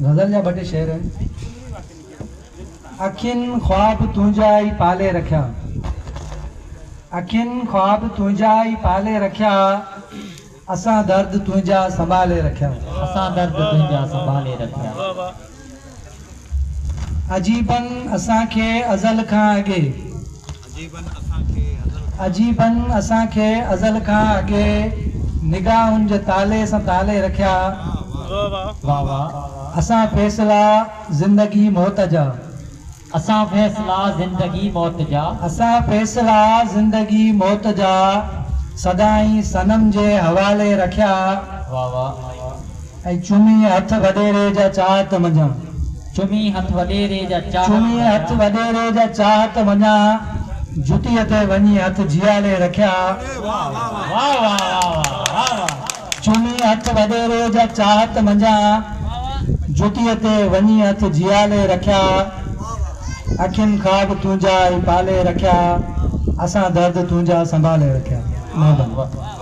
غزل جا ٻه ٽي شعر آهن. اکين خواب تنهنجا ئي پالي رکيا. اکين خواب تنهنجا ئي پالي رکيا. اسان درد تنهنجا سنڀالي رکيا. اسان درد تنهنجا سنڀالي رکيا. عجيبن اسان کي ازل کان اڳي. عجيبن اسان کي ازل کان اڳي. نگاهن جي تالي سان تالي رکيا. واه واه. اسان فيصلا زندگي موت جا. اسان فيصلا زندگي موت جا. اسان فيصلا زندگي موت جا. سدائين صنم جي حوالي رکيا. واه واه. ۽ چمي هٿ وڏيري جا چاهت منجهان. چمي هٿ وڏيري جا چاهت چمي هٿ منجهان. وڏيري جا چاهت منجهان. جتيء تي وڃي هٿ جيالي رکيا. واه واه واه واه واه. چمي هٿ وڏيري جا چاهت منجهان. جتيء تي وڃي هٿ جيالي رکيا. اکين خواب تنهنجا ئي پالي رکيا. اسان درد تنهنجا سنڀالي رکيا. مهرباني.